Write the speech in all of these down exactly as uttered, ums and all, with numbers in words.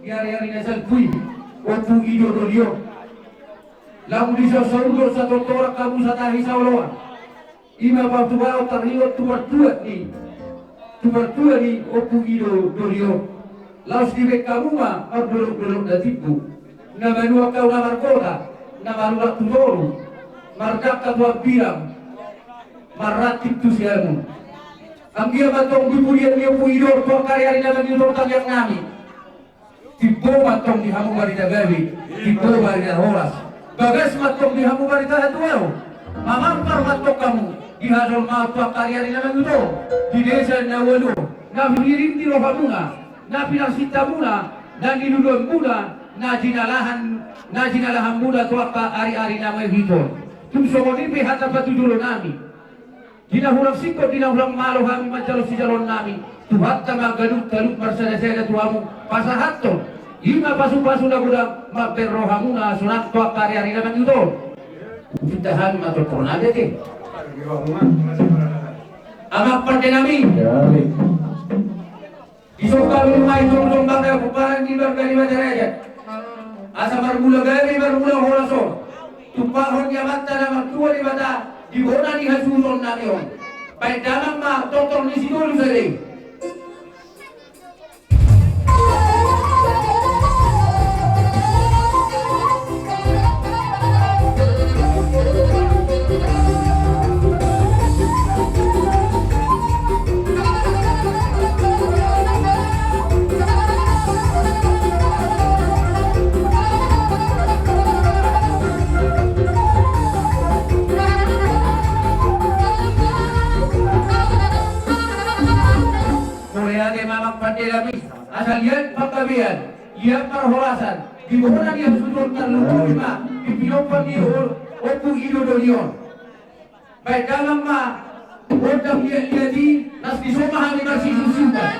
Ari-ari na salpu i, Ompu Ido Doli on. Lamu di sasaur do satortoran hamu satahi saoloan. I ma patupaon tarhingot tu partua ni, tu partua ni Ompu Ido Doli on. Laos dibaen hamu ma mardolok-dolok na timbo. Na manuan hau na margota, na marurat tu toru, mardangka tu hambirang, marranting tu siamun. Anggiat ma antong di pudian ni Ompu Ido tu angka ari-ari na mangihut on tangiang nami. Timbo ma antong di hamu barita gabe, timbo barita horas. Bagas ma antong di hamu barita hatuaon. Mamampar ma antong hamu di hajolmaon tu angka ari-ari na mangihut on, di desa na ualu on, na pinirindi rohamuna, na pinarsinta muna, na niluluan muna, na jinalahan, na jinalahan muna tu angka ari-ari na mangihut on. Tung songon i pe hata patujolo nami. Di na hurang singkop, di na hurang malo hami manjalo sijaloon nami, Tuhanta ma ganup-ganup marsada-sada tu hamu pasahathon. I ma pasu-pasu na godang mambahen rohamuna sonang tu angka ari-ari na mangihut on. Hupinta hami ma tortor nami ate. Amang pande nami. Dison hami nuaeng jolo jombar na pomparan di marga ni Batara Ejang. Asa marmula gabe marmula horas on. Tumpahon ni Amanta na martua Debata di bona ni hasuhuton nami on. Baen damang ma tortor ni sitolu sada i. Mauliate ma amang pande nami, asa liat panggabean, liat parhorasan, di bona ni hasuhuton tarlumobi ma di pinomparna Ompu Ido Doli on. Baen damang ma gondang liat-liat i, laos dison ma hami marsisiusiuman.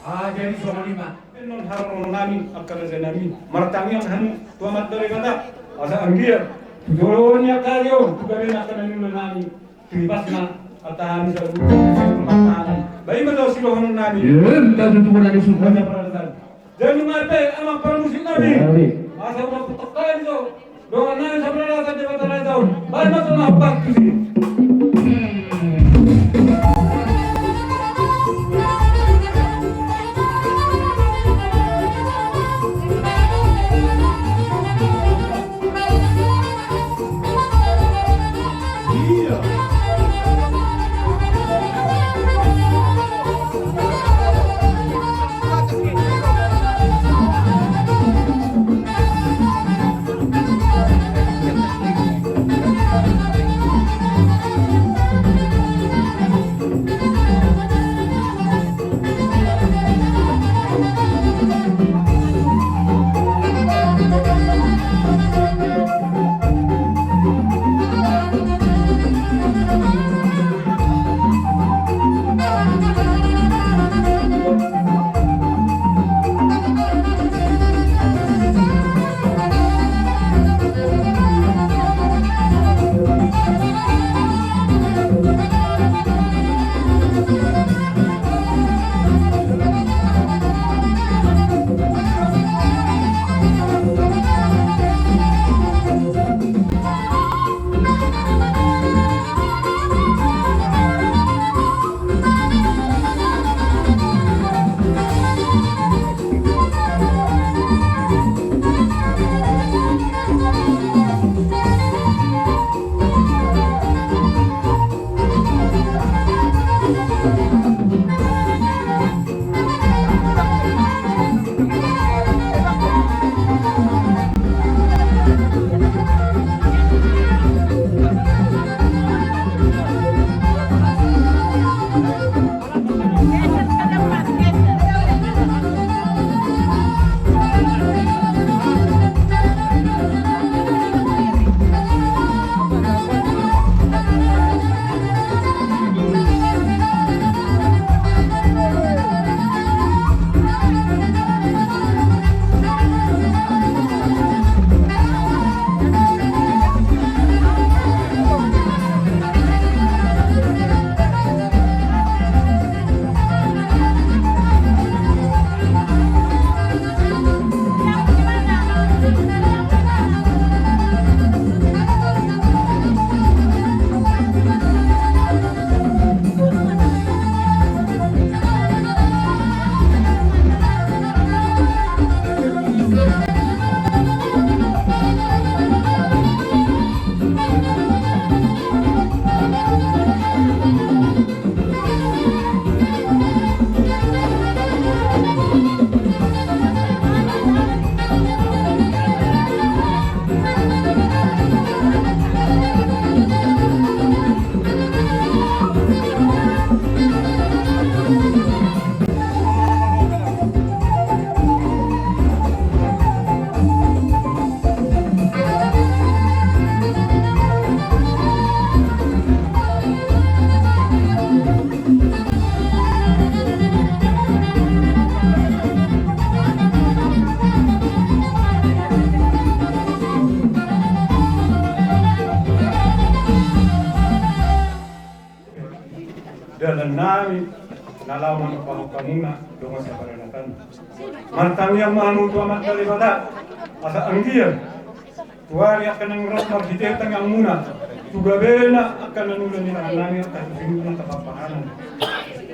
Ah, jadi songon i ma. Annon haroronami angka rajanami, martangiang hami tu Amanta Debata, asa anggiat tu jolo ni angka ari on tu gabe ni angka na niulanami, tu ibasna, asa hami saluhut, asa hami. Baen ma tu sidohononnami. Iya, minta tutup dari surga. Jadi nunga pe amang parmusik nami. Iya. Asa udah putok kali tu. Dongan nami saudara, asa Debata na di taon. Baen ma tu na bak tu si. dalan nami na laho manopahon hamuna dongan saparadaton. Martangiang ma hamu tu Amanta Debata asa anggiat tu ari angka naeng ro marhite tangiangmuna tu gabena angka na nunga nilehon nami angka tu sinurna tapapahanan.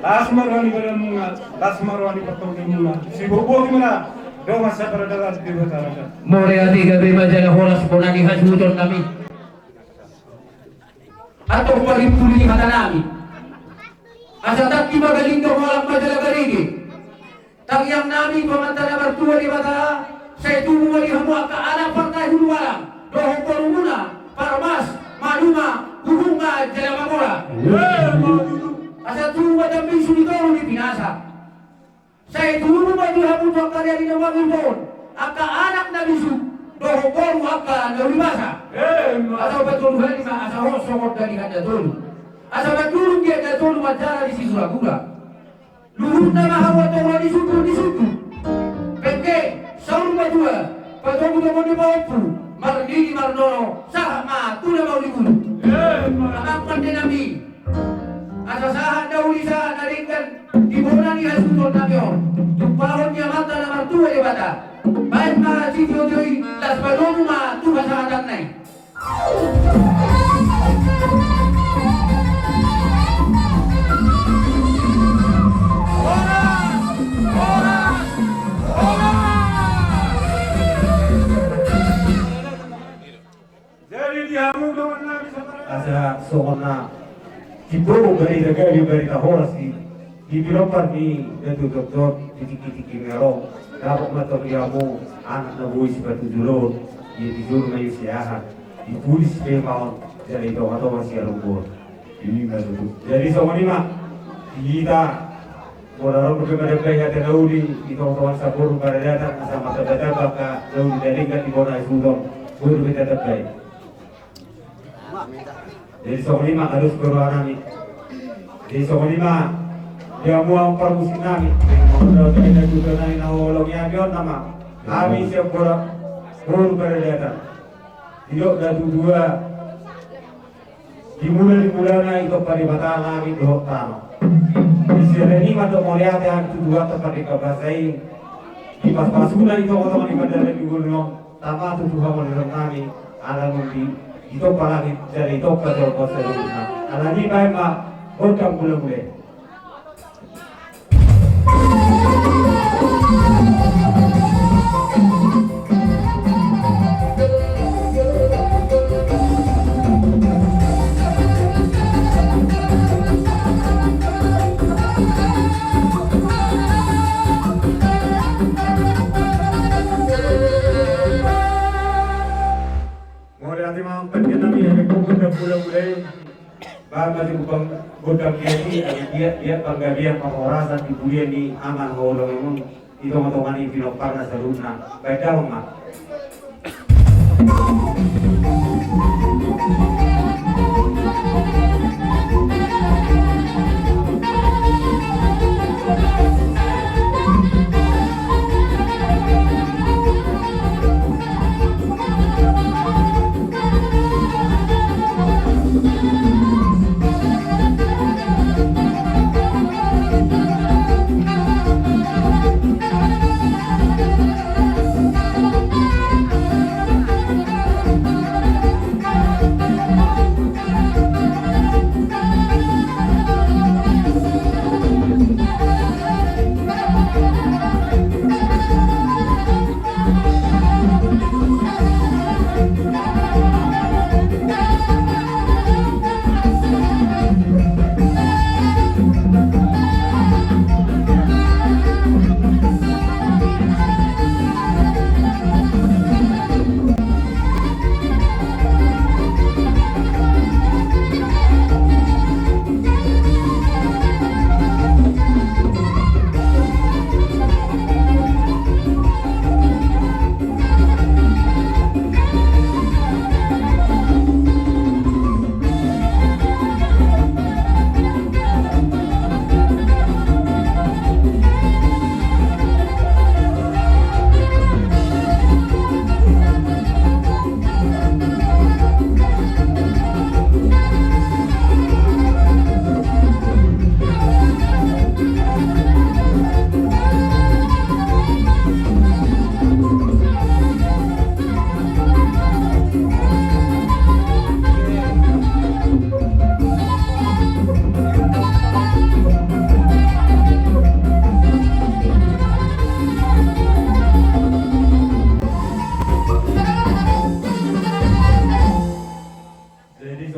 Las ma roha ni badanmuna, las ma roha ni partorimuna. Sibobotimuna dongan saparadaton di Debata. Mauliate, gabe ma jala horas bona ni hasuhuton nami. Antong parimpuli ni hata nami. Asa tangki ma galinggang, holang ma jala garege. Tangiang nami tu Amanta na martua Debata, sai tubu ma di hamu angka anak partai hulualang dohot borumuna, parmas, maduma, huhut ma jala mamora. Asa tubu ma tambi suni tolu di pinasa. Sai tubu ma di hamu tu angka ari na mangihut on angka anak na bisuk dohot boru angka na uli basa. Asa patolu hali ma asa hot songon dalihan na tolu. Asa mandurung di na tolu manjala di siguragura. Luhutna ma hamu antong ro di sungkun di sungkun. Pengke saur matua, patogu tongon ni pahompu, marnini marnono, sahat ma tu na mauli-uli. Amang pande nami. Asa sahat na uli sahat na denggan di bona ni hasuhuton nami on. Tumpahon ni Amanta na martua Debata. Baen ma sitiotio i, las ma domu ma tu hasahatan na i. Jadi di hamu dongan nami saudara. Asa songon na timbo barita gabe, barita horas di, di pinompar ni Datu Doktor di tingki-tingki ni ari on. Dapot ma antong di hamu anak na boi sipatu jolo on, di, dijou ma i siaha, dipulis pe ma on, jala di tonga-tonga sialumbo on. Jadi songon i ma hita. Molo ro pe madambai hata na uli di tonga-tonga ni saboru paradaton, asa martamba-tamba angka na uli na denggan di bona hasuhuton, boi dope tatambai. Jadi songon i ma, alus do roha nami. Jadi songon i ma, di hamu amang parmusik nami. Molo ro pe na tutu nami na holong i, hami on nama, hami sian bona boru paradaton. Didok na tutu, dimula-dimulana i tompa Debata langit dohot tano. Di siala ni i ma didok mauliate hami tu Tuhanta pardenggan basa i, dipasu-pasuna i tonga-tonga ni pardalanan ni ngolu on, tama tu hamu dohot nami, ala nunga ditompa langit jala ditompa joro saluhutna. Alani i baen ma gondang mula-mula i. Mauliate ma amang pande nami, asa gondang mula-mula i. Baen ma gondang i, asa giat-giat panggabean parhorasan di pudian ni amang holong i, di tonga-tonga ni pinomparna saluhutna. Baen damang ma.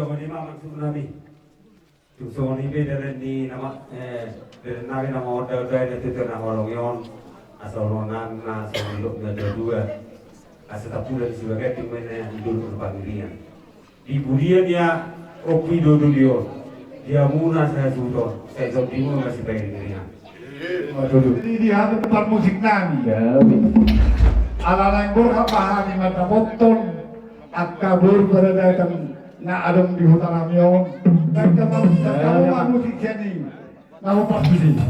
Songon i ma maksud nami. Tung songon i pe dalan ni nama, eh, dalan nami nama onda-onda i na tutu na holong i on. Asa holong nami ma songon i dok na dua-dua. Asa tapula di sibagian di mana di dulu berpangiringan. Di budian ia kopi dodo di on. Dia muna saya suton. Saya suton di muna masih pangiringan. Jadi di hati tempat musik nami. Ya, wis. Ala naeng borhat hami mandapothon angka boru paradaton na adong di huta nami on. Dan kamu, dan kamu mah musik seni. Kamu pas di sini.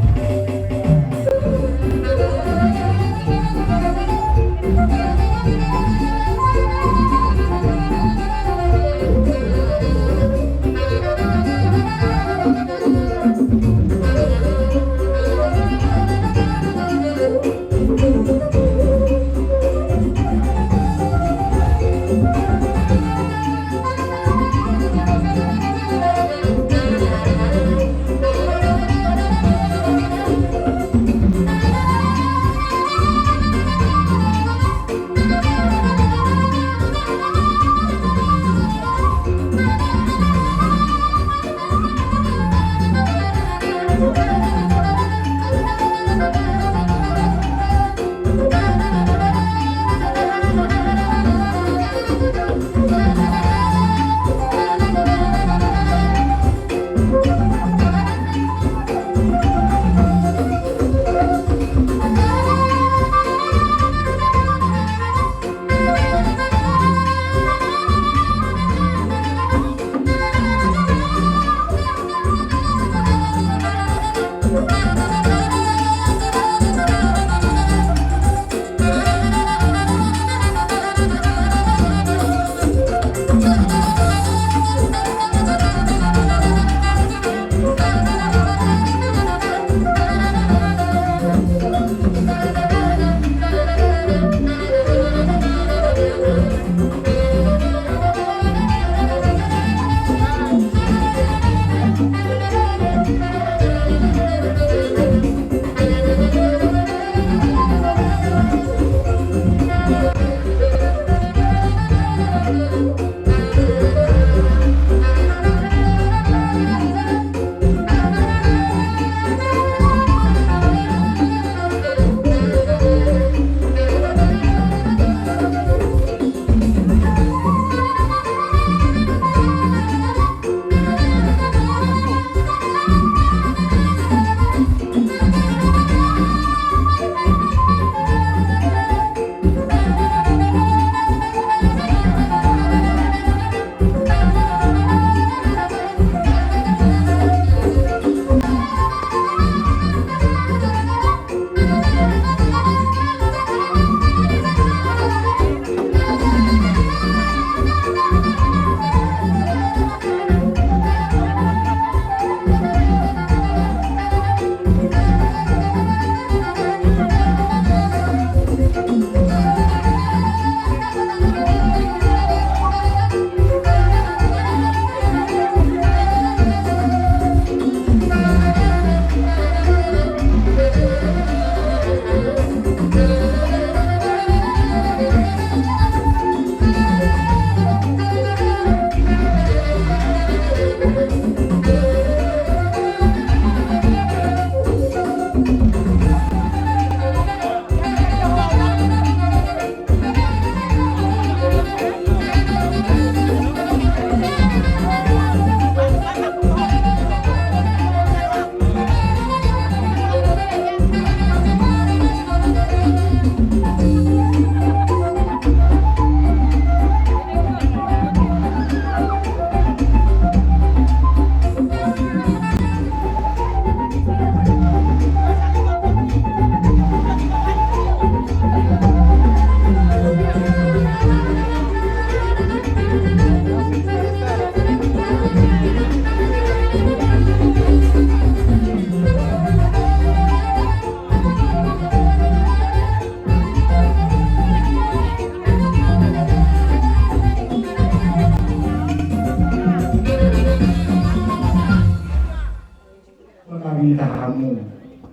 Manang ita hamu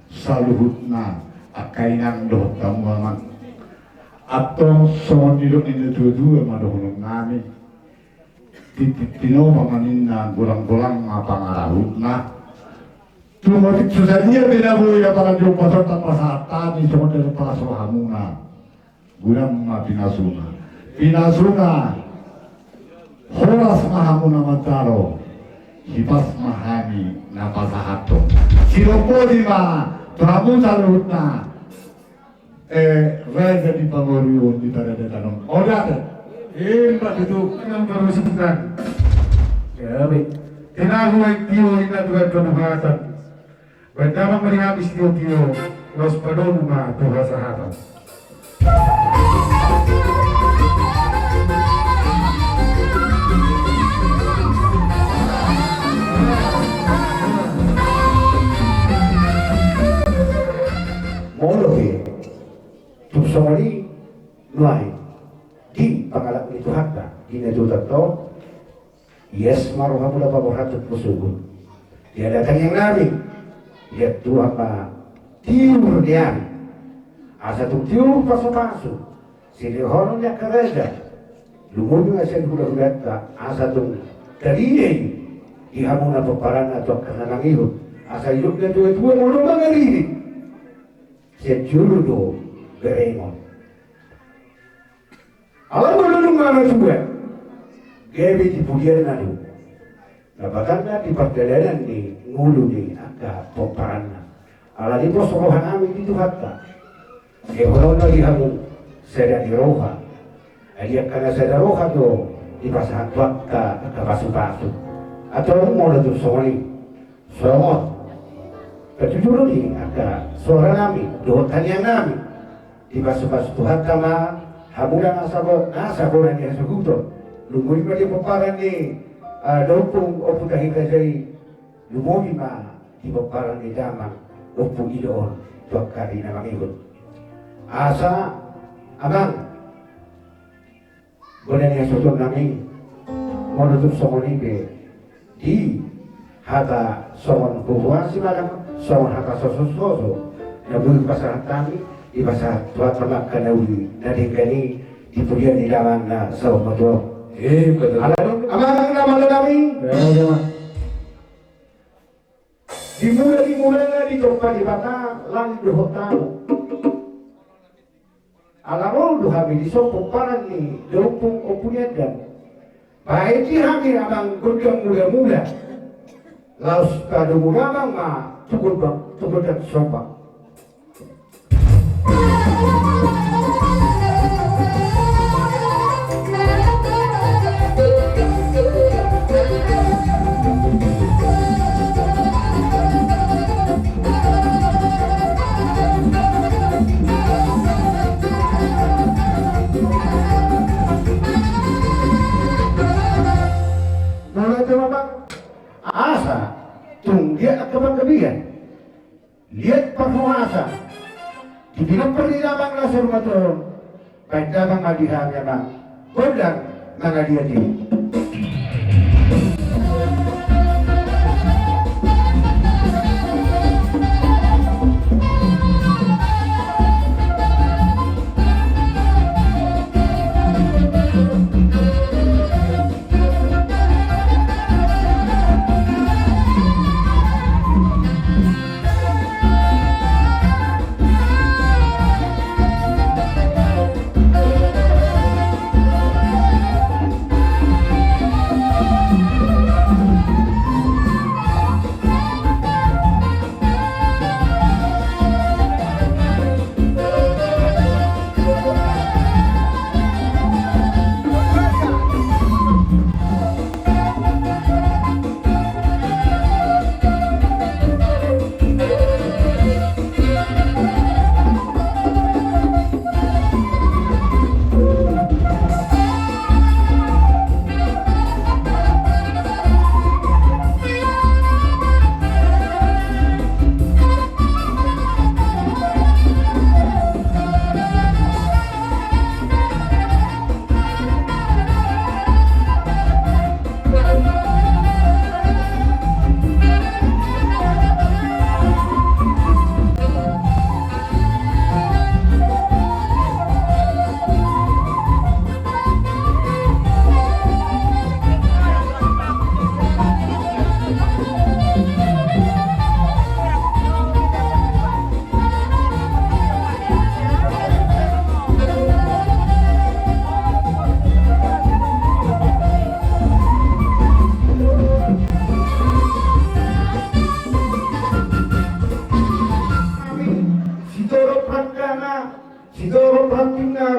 saluhutna angka inang dohot hamu amang. Antong songon nidok ni na tuatua ma dohonon nami. Tinopa ma ninna, golang-golang ma pangarahutna. Tung otik so sadia pe na boi, apala di ombas on tapasahat hami songon na palas rohamuna. Godang ma pinasuna. Pinasuna. Horas ma hamu na manjalo. Hipas ma hami na pasahathon. Sidok boti ma tu hamu saluhutna. Eh, raja di pangorion di paradaton on. Oda te. Emma tutu. Nang parusitan. Gabe. Tinahu aek tio inna tu aek panuhatan. Baen damang ma di hami sitio-tio, laos padomu ma tu hasahatan. Molo pe tung songon i nuaeng, di pangalap ni Tuhanta di na jotanta on, ias ma rohamu laho paborhathon posomu. Ia da tangiang nami, ia Tuhan ma tiur ni ari. Asa tung tiur pasu-pasu silehonon ni angka raja, lumobi ma sian hula-hulanta, asa tung tarida i di hamuna pomparanna tu angka na mangihut. Asa didok na tua-tua, molo mangaririt, sian jolo do berengon. Ala molo dung matua, gabe di pudianna do. Lapatanna di pardalanan ni ngolu ni angka pomparanna. Ala ni pos roha nami di Tuhanta. Ia holong ma di hamu sada ni roha. Ai angka na sada roha do dipasahat Tuhanta angka pasu-pasu. Antong molo tung songon i, songon patuduhon ni angka suara nami dohot tangiang nami, dipasu-pasu Tuhanta ma hamuna na sabo, na sabona ni hasuhuton. Lumobi ma di pomparan ni, eh, da Ompung Ompu Tahir Raja i. Lumobi ma di pomparan ni damang Ompu Ido on tu angka ari na mangihut. Asa amang, bona ni hasuhuton nami, molo tung songon i pe, di hata songon huhua simalang, songon hata soso-soso na boi hupasahat hami, dipasahat Tuhanta ma angka na uli na denggan i di pudian ni damang na saur matua on. Eh, betul. Ala dung amang na malo nami. Ya, ya. Di mula-mulana ditompa Debata langit dohot tano. Ala ro do hami dison pomparan ni da Ompung Ompu ni Andan. Baen di hami amang gondang mula-mula. Laos padomu damang ma tu gondang, tu gondang somba. Asa tung dia angka panggabean. Liat parhorasan di pinompar ni damang na saur matua on. Baen damang ma di hami amang gondang mangaliat i.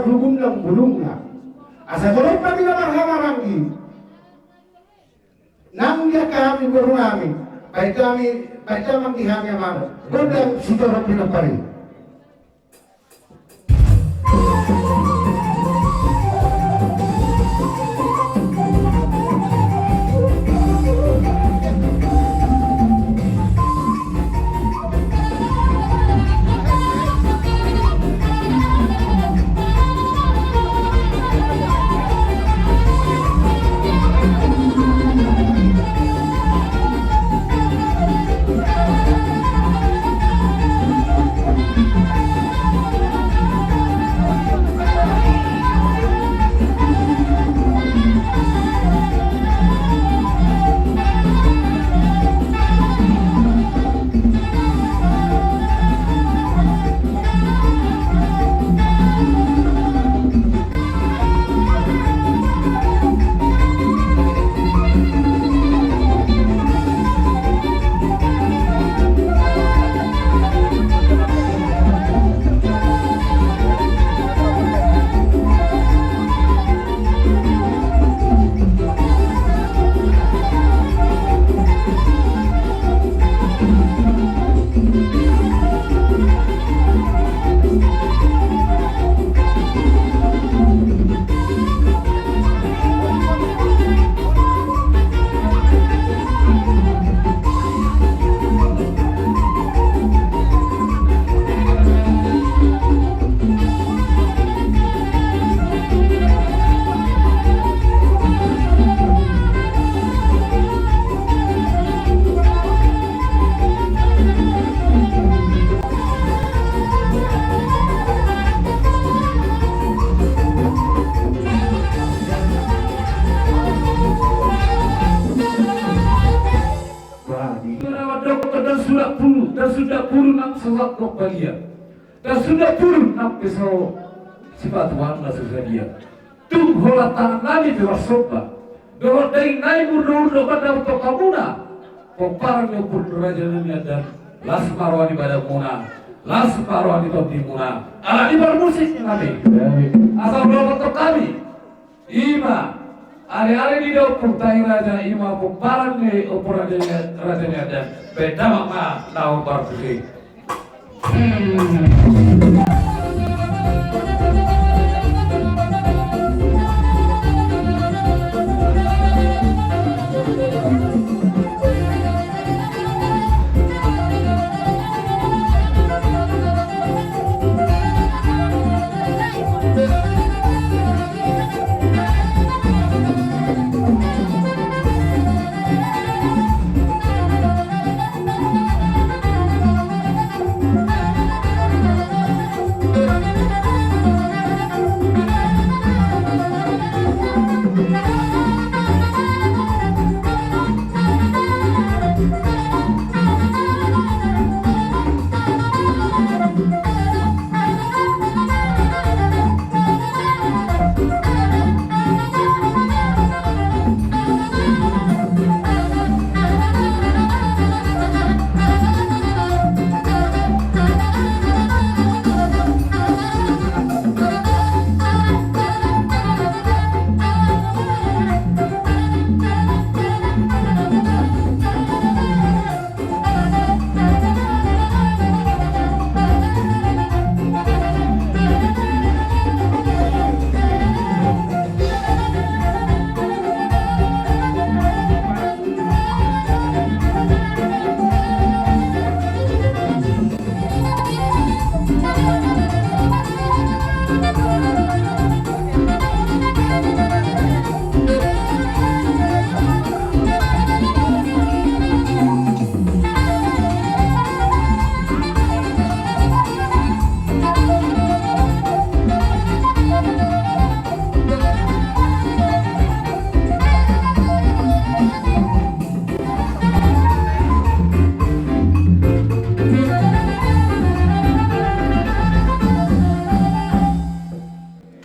Rugum nang bulungna. Asa jolo padi na marhamaranggi. Nang di angka hami boru nami, baen hami, baen hami di hami amang. Gondang sitorop pinompar i. Wah, di- Manawan dokter dan suda puru, dan suda puru nang so sangkot badia. Dan suda puru nang pe so sipatu anna so sadia. Tung holan tangan nami pe marsomba. Dohot daging nami murdo-urdo banda untuk hamuna. Pomparan ni ompung raja nami andan. Las ma roha ni badanmuna. Las ma roha ni tondimuna. Ala ni parmusik nami. Asa ulok untuk hami. Ima, ale-ale ni da ompung tahi raja, ima pomparan ni ompung raja ni, raja ni andan. Baen damang ma na hombar tusi.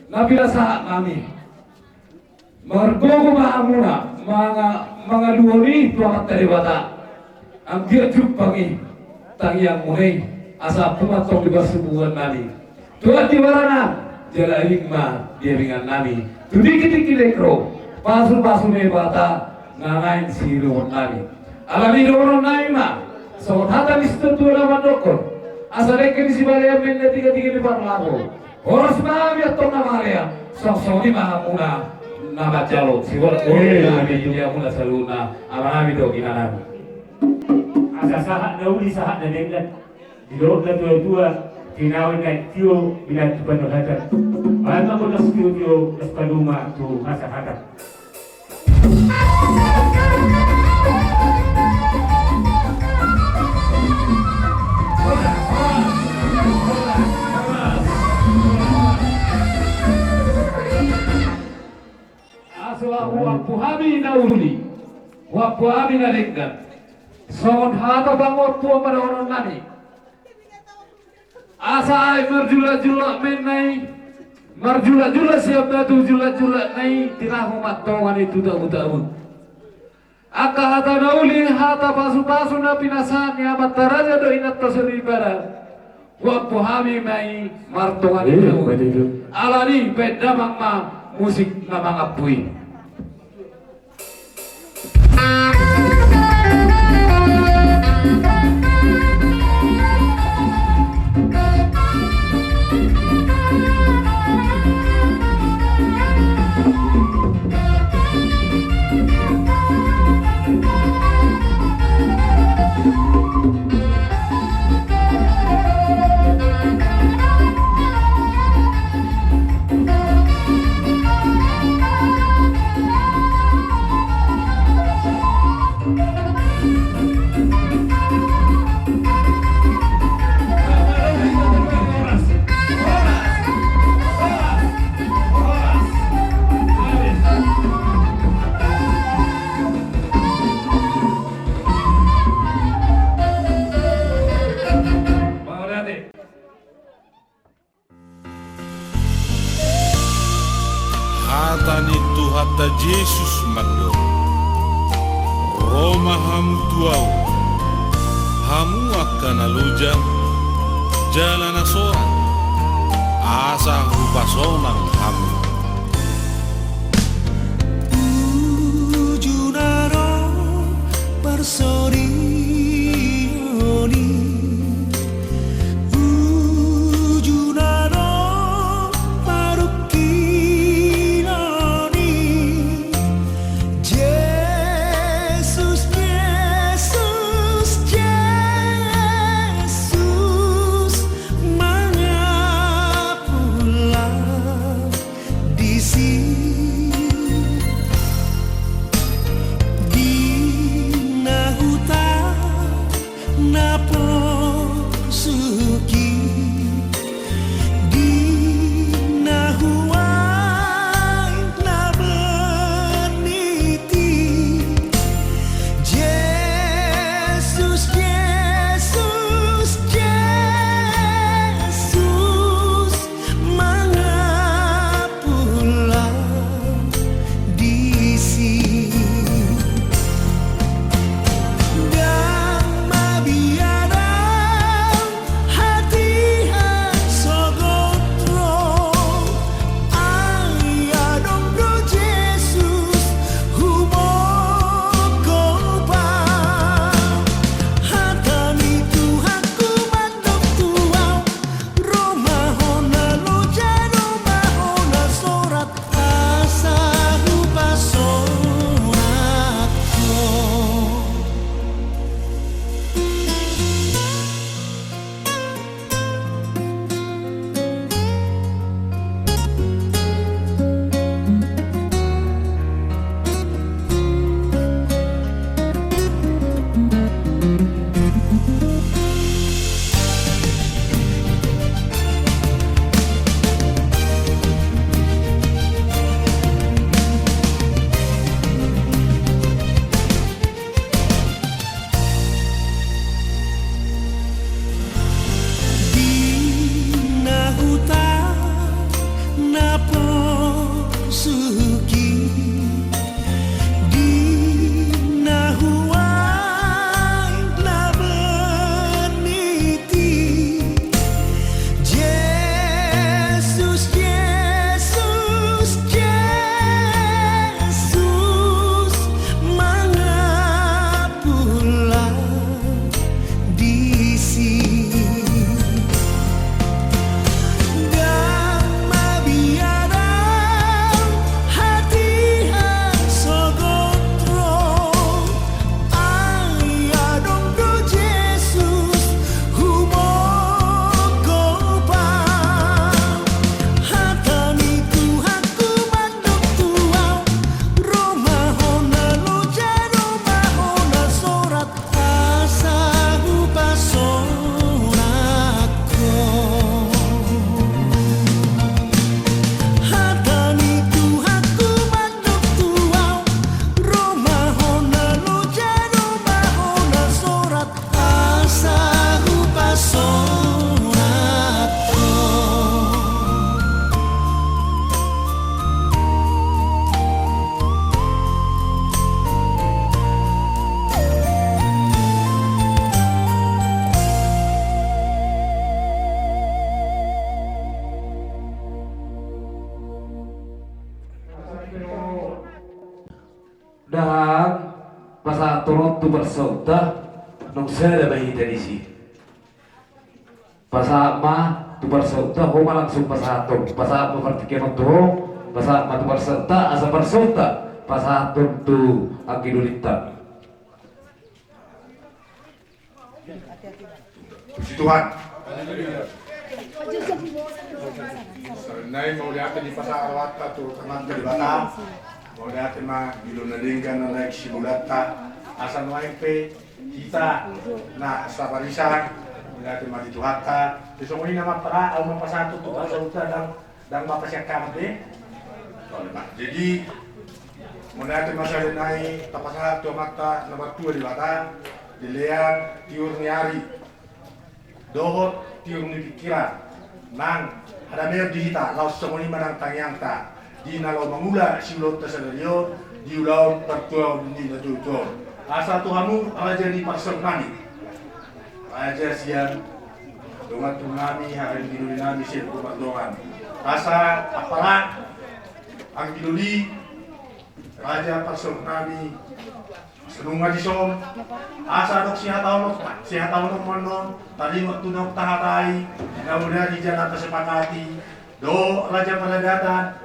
Na pinasahat nami. Margogo ma hamuna, manga-, mangaluhon i tu Amanta Debata. Anggiat jumpang i tangiangmuna i, asa ampu ma antong di parsubuan nami. Tuat di baranak. Jala adong ma di abingan nami tu tingki-tingki nangkin ro, pasu-pasu ni Debata na naeng siulahon nami. Alani i dohonon nami ma songon hata ni situatua na mandokkon: Asa dengke ni sibalean ma inna tiga-tiga ni parlapo. Horas ma hami antong na mangalean, songon i ma hamuna na manjalo sibolat. Oi, nami, betul. Di hamuna saluhutna, amanami dohot inanami. Asa sahat na uli, sahat na denggan. Didok na tua-tua, tinaon na tio, binantu panuhatan. Baen ma gondang sitio-tio, las paluma tu hasahatan. Asa huampu hami na uli, huampu hami na denggan. Songon hata panguampuon ma dohonon nami. Asa aek marjulak-julak ma inna i, marjulak-julak sian batu julak-julakna i, tinahu ma antong i tu tabu-tabu. Angka hata na uli, hata pasu-pasu na pinasahat ni amanta raja dohot inanta soripada, huampu hami ma i martonga ni jabu. Alani i baen damang ma musik na mangampu i. Hata ni Tuhanta Jesus mandok: Ro ma hamu tu Ahu, hamu angka na loja jala na soran, asa Hupasonang hamu. Uju na ro parsorion i, uju na ro parungkilon i, Jesus, Jesus, Jesus, mangapullah disi. Di na huta Tingki on tu parsautna, nunga sada ma hita disi. Pasahat ma tu parsautna, ho ma langsung pasahathon. Pasahat ma partingkian on tu ho, pasahat ma tu parsautna, asa parsautna pasahathon tu anggi dolinta. Puji Tuhan. Sarinai mauliate dipasahat rohanta tu Amanta Debata. Mauliate ma di ulaon na denggan na naeng siulanta. Asa nuaeng pe hita na sabarisan, mauliate ma di Tuhanta. Di songon i nama, Ampara, ahu ma pasahat tu parsautna, ndang, ndang ma pasiangkangan be. Jadi mauliate ma sarinai tapasahat tu Amanta na martua Debata, dilean tiur ni ari dohot tiur ni pingkiran nang hadameon di hita, laos songon i ma nang tangiangta di na laho mangula siulaonta sadari on, di ulaon partuaon ni natuatua on. Asa tu hamu raja ni parsaut nami, raja sian dongan tubu nami, raja ni doli nami sian Lumban Dongan, asa Ampara, anggi doli, raja parsaut nami, asa nunga dison, asa adong sihatahonon, sihatahonon ma annon, taringot tu naung tahatai, na uda di jala tasepakati, dohot raja paradatan,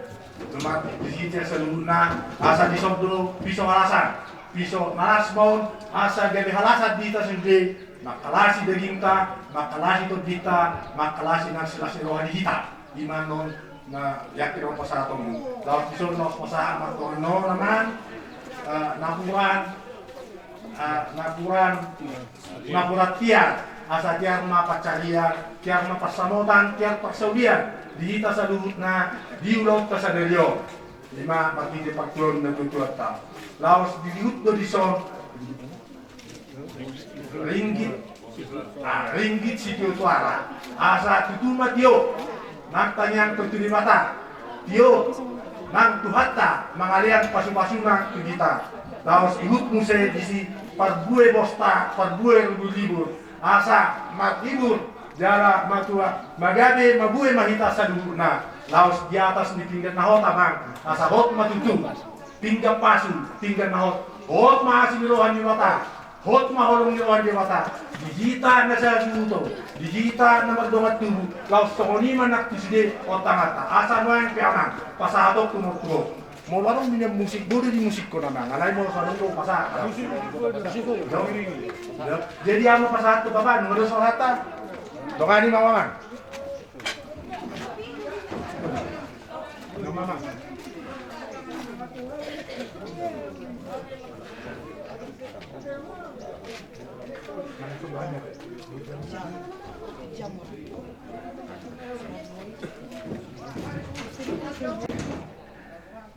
dohot di hita saluhutna, asa dison do piso halasan, piso na las ma on, asa gabe halasan di hita sude, mangkalasi dagingta, mangkalasi tondinta, mangkalasi nang silas ni roha di hita. I ma annon na yakin on pasahatonmu. Laos dison laos pasahat ma tu annon, Amang, eh, napuran, eh, napuran, napuran tiar, asa tiar ma pansarian, tiar ma pansamotan, tiar parsaulian di hita saluhutna di ulaonta sadari on. I ma marhite partuaon ni natuatuanta. Laos dilehon do dison ringgit, ah, ringgit sitio tu ara. Asa tutu ma tio nang tangiangta tu Debata, tio nang Tuhanta mangalean pasupasuna tu hita. Laos ihut muse disi parbue bosta, parbue ribur-ribur, asa marhibur jala matua, magabe mabue ma hita saluhutna. Laos di atas ni pinggan na hot, Amang, asa hot ma tutu pinggan pasu, pinggan na hot. Hot ma asi ni roha ni Debata, hot ma holong ni roha ni Debata di hita na sasuhuton, di hita na mardongan tubu, laos songon i ma nang tu sude on tanganta. Asa nuaeng pe, Amang, pasahatonku ma tu ho. Molo adong nian musik, boi do dimusikhon, Amang, alai molo so adong do pasahat. Jadi ahu ma pasahat tu Bapa, nunga dos rohanta. Dongani ma, Amang.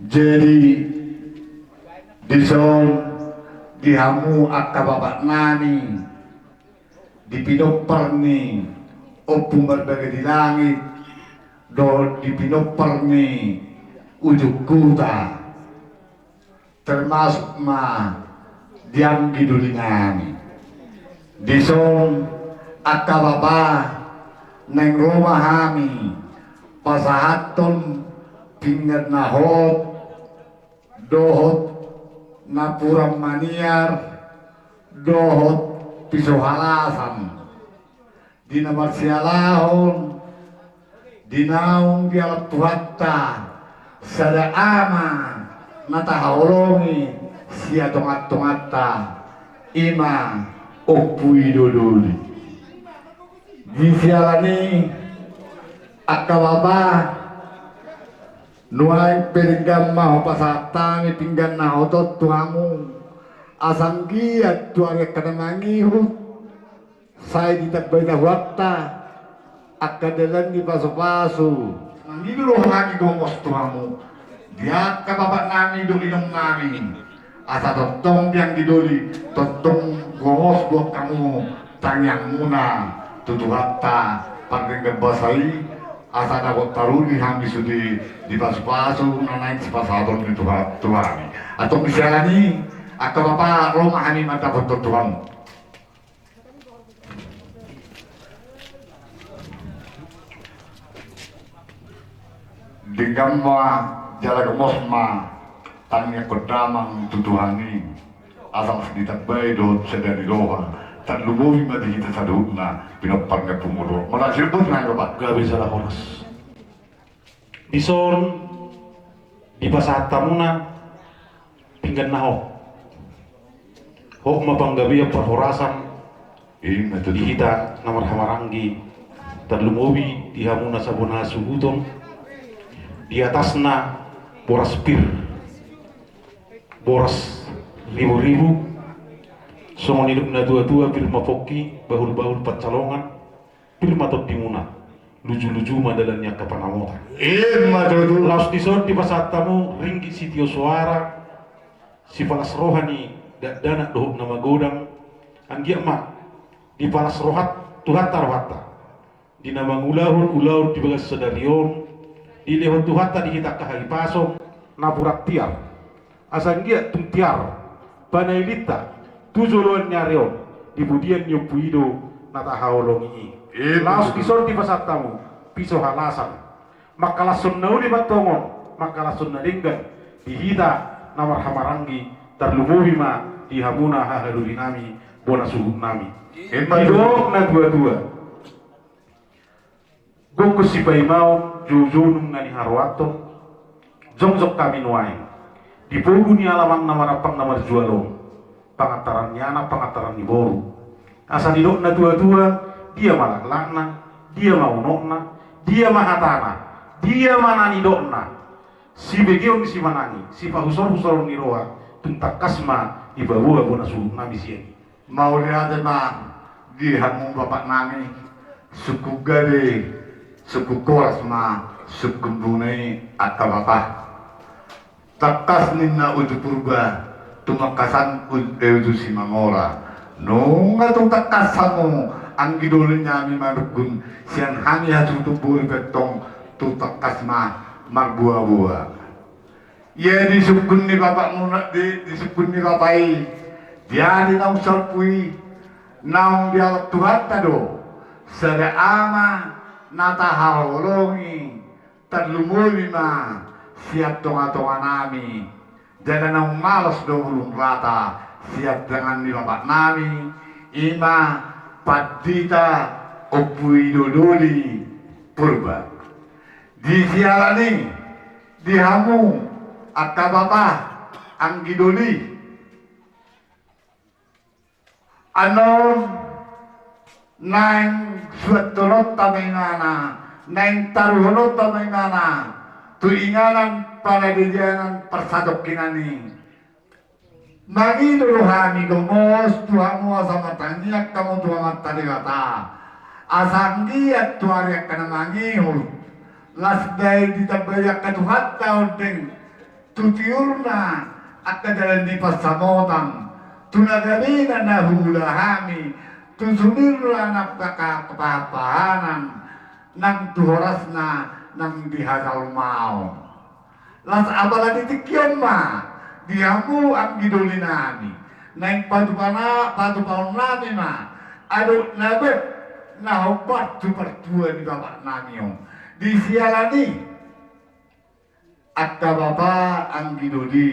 Jadi dison di hamu angka bapaknami, di pinompar ni Ompu Mardaga di Langit dohot di pinompar ni ujung huta, termasuk ma di anggi doli nami. Dison angka bapa, naeng ro ma hami pasahathon pinggan na hot dohot napuran maniar dohot piso halasan di na marsialahon di naung dialap Tuhanta sada ama na tahaholongi sian tongatonganta, i ma Ompu Ido Doli. Di siala ni i, angka bapa, nuaeng pe denggan ma hupasahat hami pinggan na hot on tu hamu, asa anggiat tu ari angka na mangihut sai ditambai Tuhanta angka dalan ni pasupasu. Mangido do hami gomos tu hamu di angka bapaknami dohot inongnami, asa tongtong di anggi doli tongtong gomos buat hamu tangiangmuna tu Tuhanta pardenggan basa i, asa dapot taruli hami sude di pasupasu na naeng sipasahaton ni Tuhan tu hami. Antong di siala ni i, angka bapa, ro ma hami mandapothon tu hamu. Denggan ma jala gomos ma tangiangkon damang tu Tuhan i. Asa ditambai dohot sada ni roha, tarlumobi ma di hita saluhutna, pinompar ni punguan. Mauliate ma, Bapak. Gabe jala horas. Dison dipasahat hamuna pinggan na hot. Hot ma panggabean parhorasan di hita na marhahamaranggi, tarlumobi di hamuna sabona suhuton, di atasna boras pir, boras ribu-ribu, songon nidok ni natuatua, pir ma pongki, bahul-bahul pansalongan, pir ma tondimuna, luju-luju ma dalan ni angka pansamotan. Ima tutu. Laos dison dipasahat hamu ringgit sitio soara, sipalas roha ni dakdanak dohot na magodang, anggiat ma dipalas rohat Tuhanta rohanta di na mangulahon ulaon di bagasan sadari on, dilehon Tuhanta di hita angka hahipason na purang tiar. Asa anggiat tung tiar panailinta tu joloan ni ari on, di pudian ni Ompu i do na tahaholongi i. Laos dison dipasahat hamu piso halasan, mangkalashon na uli ma antong on, mangkalashon na denggan di hita na marhahamaranggi, tarlumobi ma di hamuna hahadolinami, bona suhutnami. Ima tutu. Didok natuatua, gokhon sipaimaon, joujou nunga niharoathon, jongjong hami nuaeng di pogu ni alaman na marampang na marjual on, pangantaran ni anak, pangantaran ni boru. Asa didok natuatua, dia ma laklakna, dia ma unokna, dia ma hatana, dia ma na nidokna? Sibegeon ni simanangi, sipahusor-husoron ni roha, tung tangkas ma dipaboa bona suhutnami sian i. Mauliate ma di hamu bapaknami, sungkun gabe, sungkun horas ma sungkunmuna i angka bapa. Tangkas ninna uju Purba, tumangkasan uj-, eh, uju Simamora. Nunga tung tangkas hamu anggi dolinami manungkun sian hami hasuhuton boru pe antong, tung tangkas ma marboa-boa. Ia disungkun ni bapakmuna, di, disungkun ni bapa i, di ari naung salpu i, naung dialap Tuhanta do sada ama na tahaholongi, tarlumobi ma sian tonga-tonganami, jala naung malos do bulung rata sian tangan ni bapaknami, ima pandita Ompu Ido Doli Purba. Di siala ni i, di hamu angka bapa, anggi doli, annon naeng suanhononta ma ibana, naeng taruhononta ma ibana tu inganan panandanan parsatongkinan i. Mangido do hami gomos tu hamu asa martangiang hamu tu Amanta Debata, asa anggiat tu ari angka na mangihut, laos baen ditambai angka Tuhanta ondeng tu tiurna angka dalan ni pansamotan, tu na gabena na huula hami, tu sumirna angka pahanpahanan, nang tu horasna nang di hajolmaon. Laos apala di tingki on ma di hamu anggi dolinami, naeng patupana, patupaonnami ma adong na gok na hombar tu partua ni bapaknami on. Di siala ni i, angka bapa, anggi doli,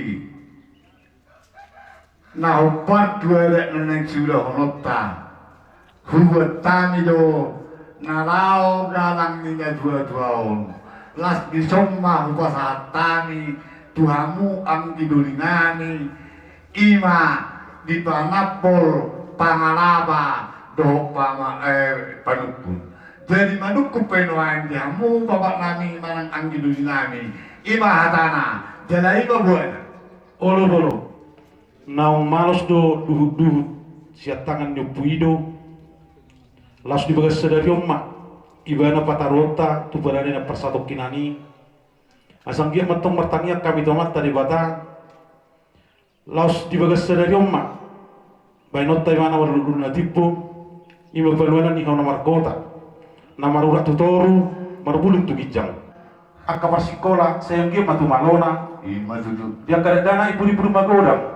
na hombar tu adat na naeng siulahononta, hubuat hami do na laho galang ni natuatua on. Laos dison ma hupasahat hami tu hamu anggi dolinami, ima di panambol, pangalapa dohot pama-, eh, panungkun. Jadi manungkun pe nuaeng di hamu bapaknami manang anggi dolinami, ima hatana, jala ima boana. Olo, olo. Naung malos do duhut-duhut sian tangan ni Ompu Ido. Laos di bagasan sadari on ma ibana pataruonta tu paradanan parsatongkinan i. Asa anggiat ma antong martangiang hami tu Amanta Debata. Laos di bagasan sadari on ma baenonta ibana marlunglungu na timbo, ima panuanan ni hau na margota, na marurat tu toru, marbulung tu ginjang. Angka parsikola sai anggiat ma tumalona. Ima tutu. Di angka dakdanak i pudi-pudi magodang.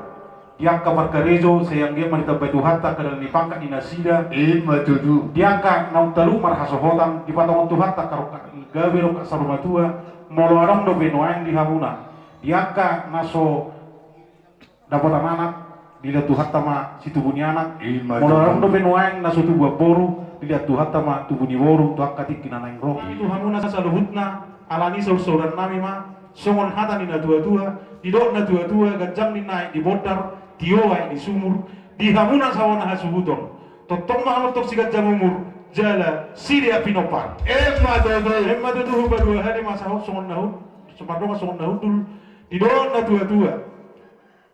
Di angka parkarejo sai anggiat ma ditambai Tuhanta angka dalan ni pangkat ni nasida. Ima tutu. Di angka naung talu marhasohotan, dipatongon Tuhanta angka rongkap ni gabe, rongkap saur matua, molo adong dope nuaeng di hamuna. Di angka na so dapotan anak, Dilehon Tuhanta ma situbu ni anak. Ima tutu. Molo adong dope nuaeng na so tubu namboru, dilehon Tuhanta ma tubu ni boru tu angka tingki na naeng ro. Di hamuna saluhutna, alani saursaurannami ma songon hata ni natuatua, didok natuatua, ganjang ninna aek di bondar, tio aek di sumur. Di hamuna saur na hasuhuton, tongtong ma hamu tong siganjang umur jala sideak pinompar. Ima tutu. Ima tutu. Hupaduahali ma sahat songon na hun-, sumardongan songon na hundul. Didok natuatua,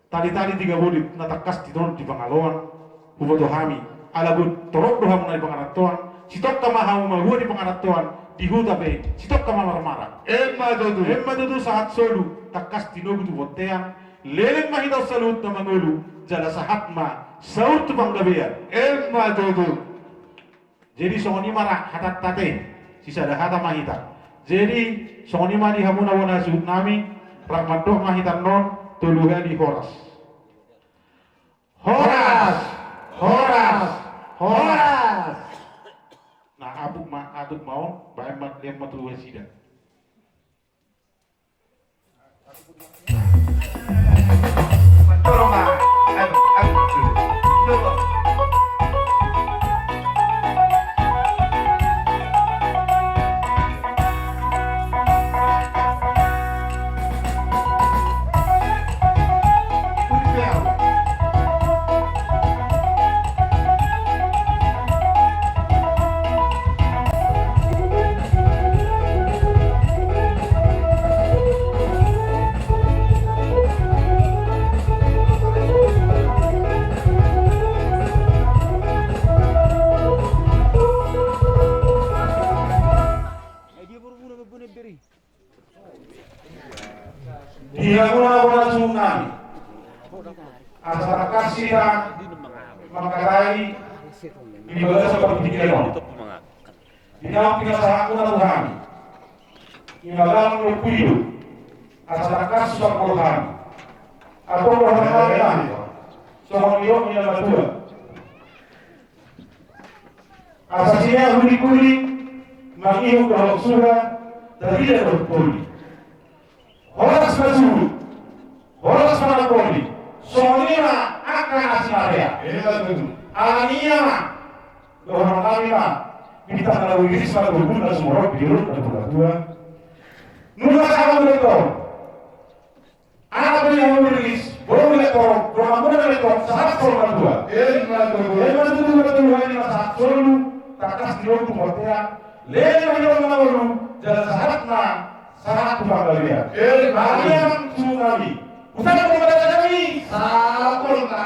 tali-tali tiga bolit na tangkas tinodo di pangaloan. Huboto hami, ala godang torop do hamuna di pangarantoan, sitongka ma hamu mahua di pangarantoan, di huta pe sitongka ma marmara. Ima tutu. Ima tutu. Sahat solu tangkas tinogu tu bontean, leleng ma hita on saluhutna mangolu, jala sahat ma saur tu panggabean. Ima tutu. Jadi songon i ma ra hatanta ate, sisada hata ma hita. Jadi songon i ma di hamuna bona suhutnami, rap mandok ma hita annon tolu hali horas. Horas! Horas! Horas! Na, apuk ma, apuk ma on, baen ma, lehon ma tu nasida. Di hamuna bona suhutnami, asa tangkas hita mangkatai di bagasan partingkian on. Di naung pinasahatmuna tu hami, i ma galang lombu i do, asa tangkas husangkot hami. Antong dohononnami ma songon nidok ni na matua: Asa sian hulinghuling mangihut dohot suha, tarida dohot holi. Horas ma suhut, horas ma na holi. Songon i ma angka asi na hea. Alani i ma dohononnami ma: Bintang na uriris ma tubu na sumorop di dolok na tua-tua. Nunga sahat ma tutu. Anak ni hamu riris, boru ni letor, dongan muna letor, sahat solu matua. Ima tutu. Ima tutu, ima tutu, ima sahat solu, tangkas tinogu tu bontean, leleng ma hita on mangolu, jala sahat ma sahat tu panggabean. Ima tutu. Suhut nami. Husangkot ma raja nami. Sangkot ma.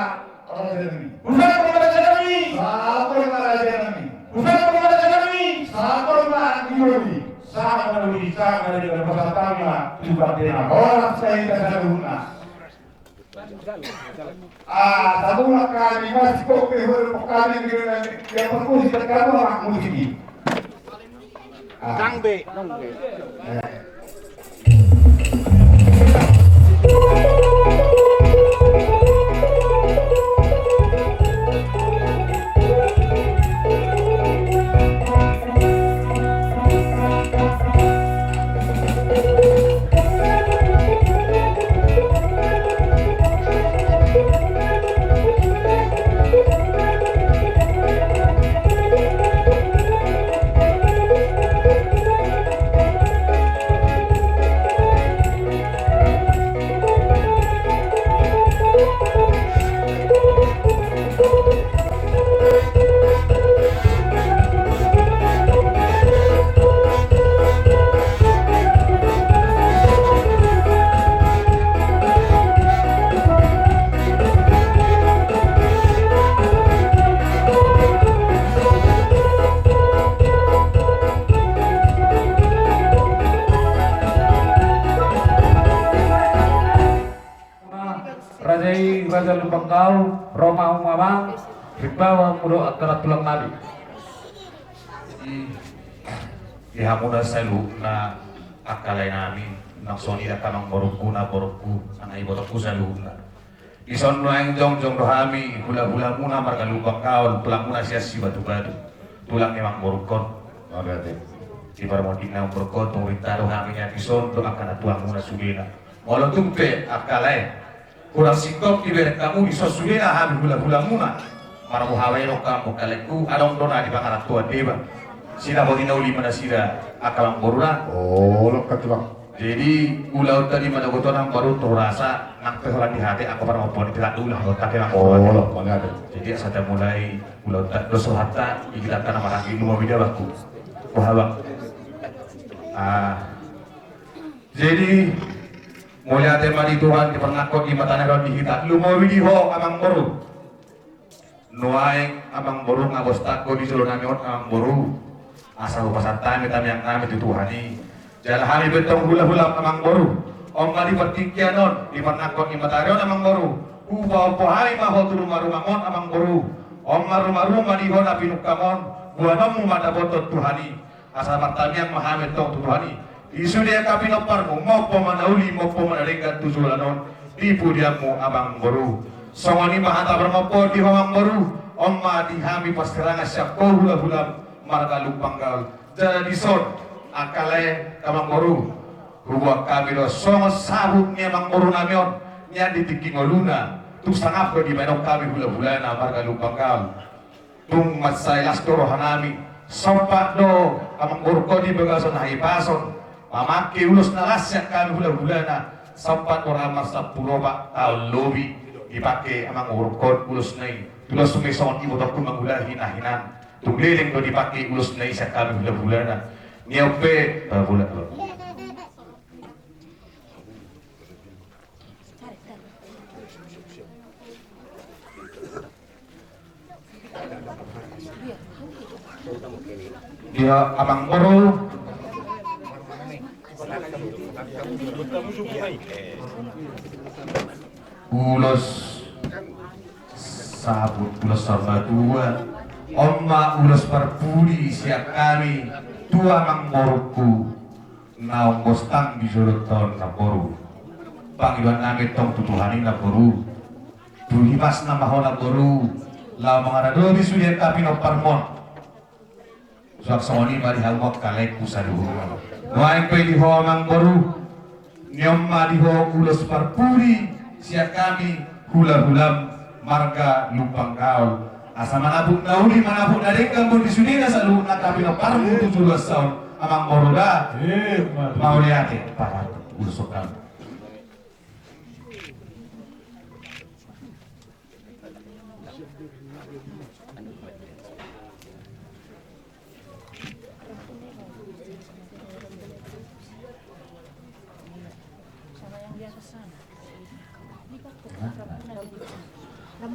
Husangkot ma raja nami. Sangkot ma raja nami. Husangkot ma raja nami. Sangkot ma raja nami. Sahat ma na uli, sahat ma na uli, pasahat hami ma tu pande na horas ma hita saluhutna. Ah, sabunga kami masih kok pe hol kami dengan dia perkusi terkamu mak musik. Dang be. Raja i, Raja Lumban Gaol, ro ma hamu amang, rimbawa mudok angka tulang nami. Di, di hamuna saluhutna angka lae nami, nang songon i angka amangborungku, namborungku, anak ibotongku saluhutna. Dison nuaeng jongjong do hami, hulahulamuna marga Lumban Gaol, tulangmuna sian Sibatubatu, tulang ni amangborungkon. Di parmonding ni amangborungkon, tung rinta do hami nian dison dohot angka natuamuna sudena. Molo tung pe angka lae, Hurang singkop dibereng hamu, dison sudena hami hulahulamuna. Marboha baenon hamu kalengku, adong do na di pangarantoan deba. Sidapot ni na uli ma nasida angka amangboruna. Olo, angka tulang. Jadi ulaonta di manogot on amangboru, tu hurasa nang pe holan di hata angka parmomponon i, tinggal ulang do hata angka amangboru. Olo, mangada. Jadi asa tamulai ulaonta, dos rohanta, di hita angka na marhaha i, lumobi do abangku. Boha bang. Ah. Jadi mauliate ma di Tuhan, di parnangkok ni mata na ro di hita, lumobi di ho amangboru. Nuaeng amangboru, nga bostangko di jolo nami on amangboru, asa hupasahat hami tamiang nami tu Tuhan i. Jala hami pe tong hulahulam amangboru, on ma di partingkian on, di parnangkok ni matari on amangboru, hupaompo hami ma ho tu rumaruma on amangboru. On ma rumaruma di ho na pinungkam on, boanonmu ma dapoton Tuhan i. Asa martamiang ma hami tong tu Tuhan i. Di sude angka pinomparmu, mompo ma na uli, mompo ma na denggan tu joloan on, di pudianmu amangboru. Songon i ma hata parmompoon di ho amangboru, on ma di hami parsirangan sian ho hulahulam marga Lumban Gaol. Jala dison angka lae amangboru, huboan hami do songon sabut ni amangboru nami on, nian di tingki ngoluna, tung sangap do dibaenon hami hulahulana marga Lumban Gaol. Tung mansai las do roha nami, sompat do amangborungkon di bagasan hahipason mamangke ulos na las sian hami hulahulana, sompat do ra marsampuluna taon lobi dipangke amangborungkon ulos na i. Tudos ma i songon ibotongku mangulahi na hinan, tung leleng do dipangke ulos na i sian hami hulahulana. Nian pe pabola. Dia amangboru. Ulos sabut, ulos saur matua. On ma ulos parpudi sian hami tu amangborungku. Naung bostang di jolonta on namboru. Pangidoan nami tong tu Tuhan i namboru, tu hipasna ma ho namboru laho mangaradopi sude angka pinomparmon. Suang songon i ma di hamu angka laengku saluhutna. Nuaeng pe di ho amangboru, nian ma di ho ulos parpudi sian hami hulahulam marga Lumban Gaol. Asa manapuk na uli, manapuk na denggan ma di sudena saluhutna angka pinomparmu tu joloan on amangboru da. Mauliate. Pasahat ulos on.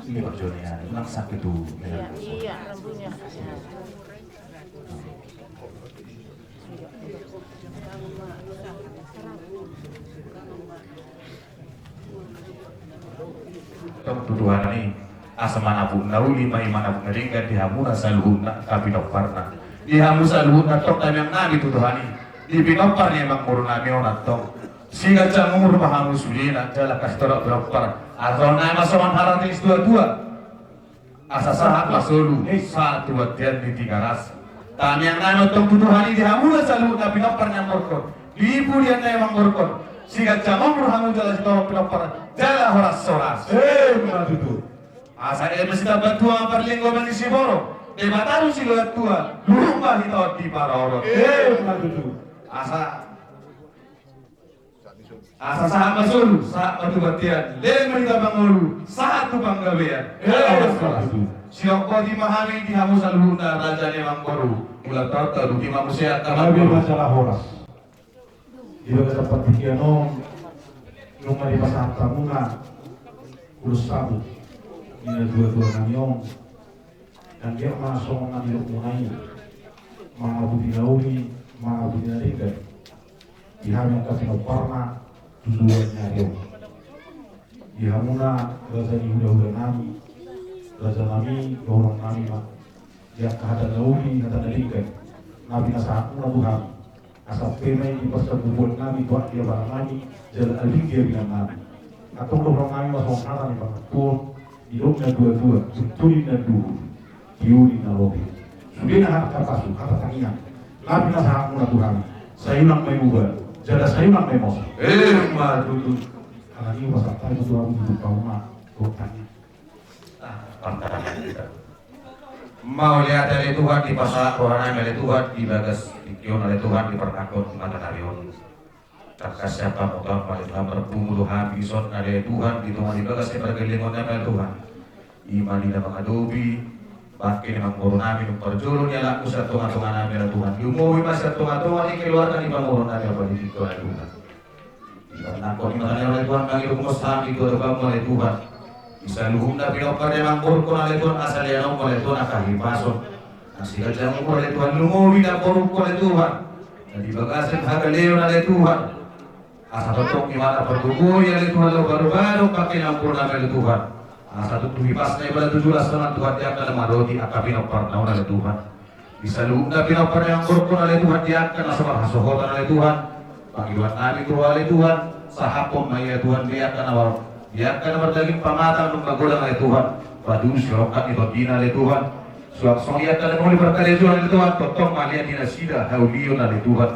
Ini Pak Joni ya, ulang sakit tuh. Iya, iya, rambunya. Tong tu Tuhan i, asa manapuk na uli ma i manapuk na denggan di hamuna saluhutna angka pinomparna. Di hamu saluhutna tong tamiang nami tu Tuhan i, di pinompar ni amangboru nami on antong. Siganjang umur ma hamu sudena jala kastorop pinompar. Antong nai ma songon hata ni situatua. Asa sahat ma solu, sahat tu bontean ni Tigaras. Tamiang nami tong tu Tuhan i di hamuna saluhutna pinompar ni amangborungkon, di pudian ni amangborungkon. Siganjang umur hamu jala sitorop pinompar jala horashoras. Emma tutu. Asa eme sitambatua ma parlinggoman ni siborok, Debata do siloan tua, luhut ma hita on diparorot. Emma tutu. Asa Asa sahat ma solu, sahat ma tu bontean, leleng ma hita mangolu, sahat tu panggabean. Emma tutu. Sidok boti ma hami di hamu saluhutna raja ni amangboru. Ulang tahun talu di ma muse angka amangboru. Gabe ma jala horas. Di bagasan partingkian on, nunga dipasahat hamuna ulos sabut ni natuatua nami on. Anggiat ma songon na nidokmuna i, mangabuti na uli, mangabuti na denggan. Di hami angka pinomparna tu joloan ni ari on. Di hamuna raja ni hulahula nami, raja nami, dohonon nami ma, di angka hata na uli, hata na denggan na pinasahatmuna tu hami. Asa pe ma i di parsabubuan nami tu anak ni abana nami jala alinggi abina nami. Antong dohonon nami ma songon hata ni pangantuon, didok natuatua, tuntuli na duhur, diuli na lobi. Sudena hata pasu, hata tangiang na pinasahatmuna tu hami, sai unang ma i muba jala sai unang ma i mosok. Emma tutu. Mauliate ale Tuhan, dipasahat rohanami ale Tuhan di bagas tingki on ale Tuhan, di parnangkok ni mata nami on. Tangkas sian pamotoanmu ale Tuhan, marpungu do hami dison ale Tuhan, di tonga ni bagas ni pargellengonnami ale Tuhan. I ma di na mangadopi bangke ni amangborunami nang parjolo ni anakmu sian tongatonganami ale Tuhan. Lumobi ma sian tongatonga ni keluarga ni pamoruonnami ale Tuhan. Di parnangkok ni mata nami ale Tuhan, mangido hami tu adopanmu ale Tuhan. Di saluhutna pinompar ni amangborungkon ale Tuhan, asa leanonmu ale Tuhan angka hahipason. Nang siganjang umur ale Tuhan, lumobi namborungkon ale Tuhan. Na di bagasan hagaleon ale Tuhan. Asa tongtong ibana pargogoi ale Tuhan, laho barbadok bangke ni amangborunami ale Tuhan. Asa tutu hipasna ibana tu joloan on Tuhan di angka na maroti angka pinomparna on ale Tuhan. Di saluhutna pinompar ni amangborungkon ale Tuhan, di angka na so marhasohotan ale Tuhan. Pangidoannami tu Ho ale Tuhan, sahaphon ma ia Tuhan di angka na mar-, di angka na mardaging pamatang dohot magodang ale Tuhan. Patudu sirongkap ni tondina ale Tuhan. Suang songon i angka na muli parkarejoan ale Tuhan, tongtong ma lean di nasida haulion ale Tuhan.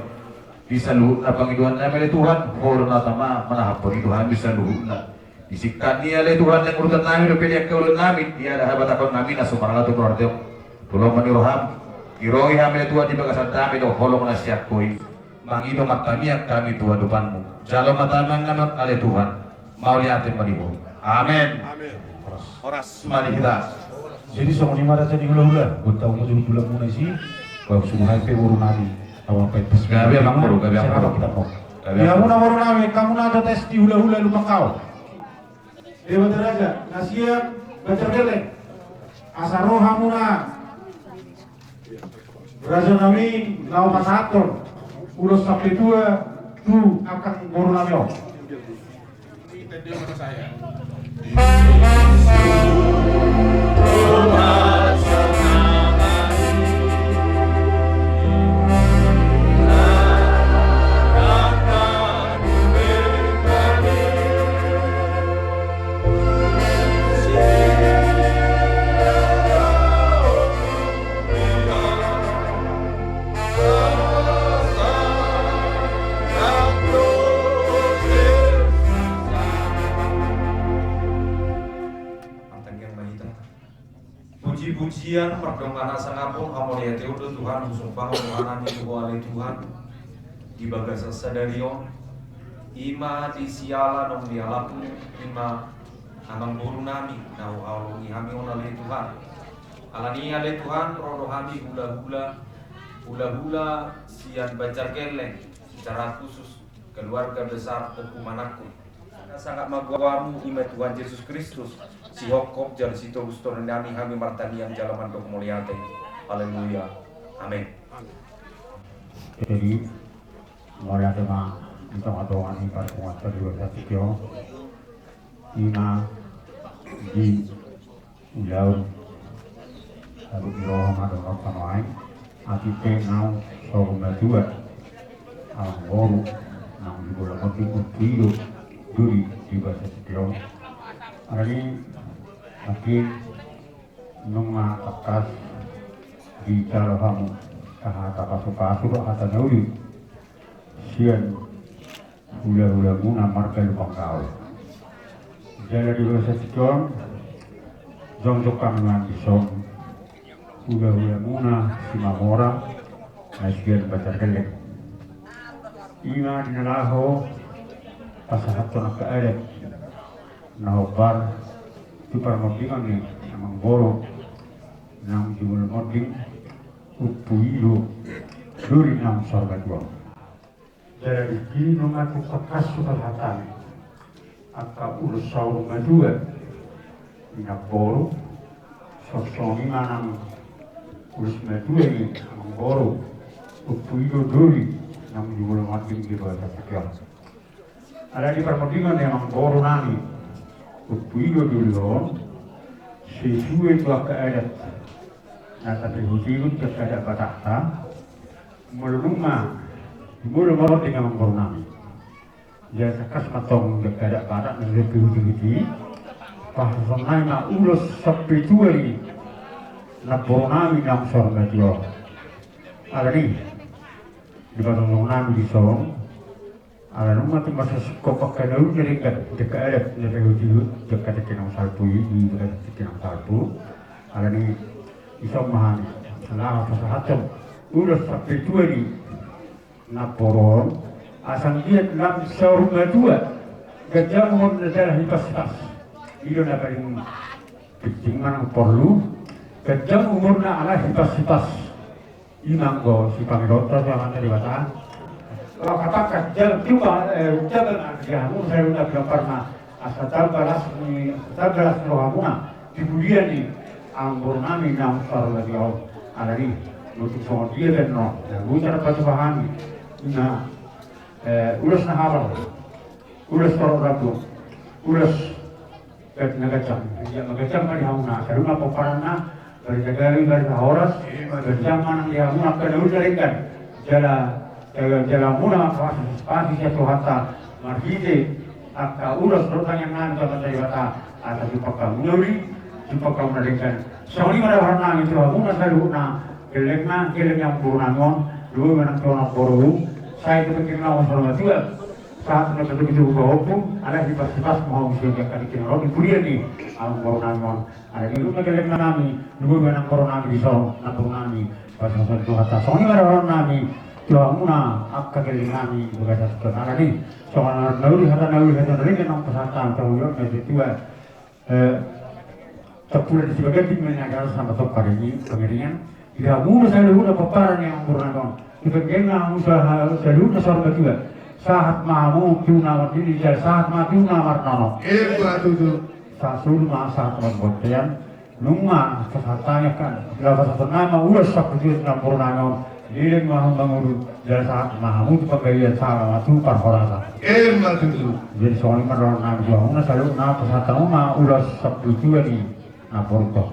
Di saluhutna pangidoannami ale Tuhan, Ho do na tama manahaphon i tu hami saluhutna. Di singkat ni ale Tuhan, naeng urutannami dope di angka ulaonnami, di angka habatahononnami na so marhalado tu nuaeng on. Tolong ma ni roham, dirongi hami ale Tuhan di bagasan dame dohot holong na sian Ho i. Mangido martangiang hami tu adopanmu. Jalo ma tangiangnami ale Tuhan. Mauliate ma di Ho. Amen. Amen. Horas. Horas ma di hita. Jadi songon i ma raja ni hulahula, boan tahu ma jolo tulang muna isi, baru suruh hai pe boru nami. Tahu apa itu? Gabe amangboru, gabe amangboru. Gabe amangboru. Ia muna boru nami, hamu na do tes di hulahula Lumban Kao. Debata Raja, na sian Banjar Gelleng. Asa ro hamuna. Raja nami, laho pasahathon ulos sampe tua tu angka boru nami on. Martangiang ma hita. Puji-pujian, pardongansaripeon, hamauliateon do Tuhan, husumpahon roha nami tu Ho ale Tuhan, di bagasan sadari on, i ma di siala naung dialapmu, i ma amangboru nami, na huhaholongi hami on ale Tuhan. Alani i ale Tuhan, ro do hami hulahula, hulahula sian Banjar Gelleng, secara khusus keluarga besar Ompu Manakku. Sangap ma goarmu i ma Tuhan Jesus Kristus, sihophop jala sitobus tondi nami, hami martangiang jala mandok mauliate. Haleluya. Amen. Jadi, mauliate ma di tongatonga ni parpunguanta di Banjar Gelleng. I ma di ulaon habot ni roha ma dohot panuaen, atik pe naung saur matua amangboru, naung jumolo monding, Ompu i do doli di bagasan tingki on. Alani i, atik nunga tangkas dijalo hamu hata pasupasu dohot hata na uli sian hulahulamuna marga Lumban Kao. Jala di bagasan tingki on, jongjong hami nuaeng dison hulahulamuna Simamora na sian Banjar Gelleng. I ma di na laho pasahathon angka adat na hombar tu parmondingan ni amangboru naung jumolo monding, Ompu i do doli naung saur matua. Jala disi nunga tangkas hupatahon hami angka ulos saur matua ni namboru, songon i ma nang ulos matua ni amangboru, Ompu i do doli naung jumolo monding di bagasan tingki on. Alai di parmondingan ni amangboru nami, Ompu i do doli on, sesuai tu angka adat na tapaihutihut di angka adat Batanta, molo nunga jumolo monding amangboru nami, ia tangkas ma antong di angka adat Batak na tapaihutihut i, pasahatonnami ma ulos sampe tua ni namboru nami naung saur matua. Alani i, dipajongjong nami dison Ala nunga pe marsingkop angka na uli na denggan, di angka adat na denggan, di angka tingki na salpu i, di angka tingki na salpu. Alani i, dison ma hami laho pasahathon ulos sampe tua ni namboru on, asa anggiat lam saur matua, ganjang umurna jala hipas-hipas. I do na paling penting manang porlu, ganjang umurna ala hipas-hipas. I ma anggo sipangidoanta tu Amanta Debata. Laho patangkas jala tupa, eh, jala na di hamu saluhutna pinompar na asa tamba las ni, tamba las ni rohamuna di huria ni amangboru nami naung saur matua on. Alani i, nunga tung songon dia pe annon, na boi tarpatupa hami na, eh, ulos na hapal, ulos torop rambu, ulos na ganjang. Ia ma ganjang ma di hamuna saluhutna pomparanna, barita gabe, barita horas, ganjang ma nang di hamuna angka na uli na denggan. Jala, jala, jala hamuna mangantisipasi sian Tuhanta marhite angka ulos dohot tangiang nami tu Amanta Debata, asa jumpang hamu na uli, jumpang hamu na denggan. Songon i ma dohonon nami tu hamuna saluhutna, gellengna, gelleng ni amangboru nami on, lumobi ma nang tu anak boru, sai tu gellengna on saur matua. Sahat ma tu topi tu pahompu, ala hipas-hipas ma hamu sian angka tingki na ro di huria ni amangboru nami on. Alani i, lumobi ma gelleng nami, lumobi ma nang boru nami dison, namboru nami, pasahathon Tuhanta. Songon i ma dohonon nami tu hamuna angka gelleng nami, di bagasan tingki on. Alani i, songon na uli hata, na uli hata na denggan naung pasahat hami tu hamu on, na tua. Eh, tampulan ni sibaga tingki ma na garas sama tong paringi pangiringan. Di hamuna saluhutna pomparan ni amangboru nami on, di pengkeng hamu sa-, saluhutna saur matua. Sahat ma hamu tu na marnini jala sahat ma tu na marnono. Emma tutu. Sasulu ma sahat marbontean. Nunga pasahat hami kan, laho pasahaton nami ma ulos sampe tua ni namboru nami on. Leleng ma hamu mangolu, jala sahat ma hamu tu panggabean, sahat ma tu parhorasan. Emma tutu. Jadi songon i ma dohonon nami tu hamuna saluhutna, pasahat hamu ma ulos sampe tua ni namboru on.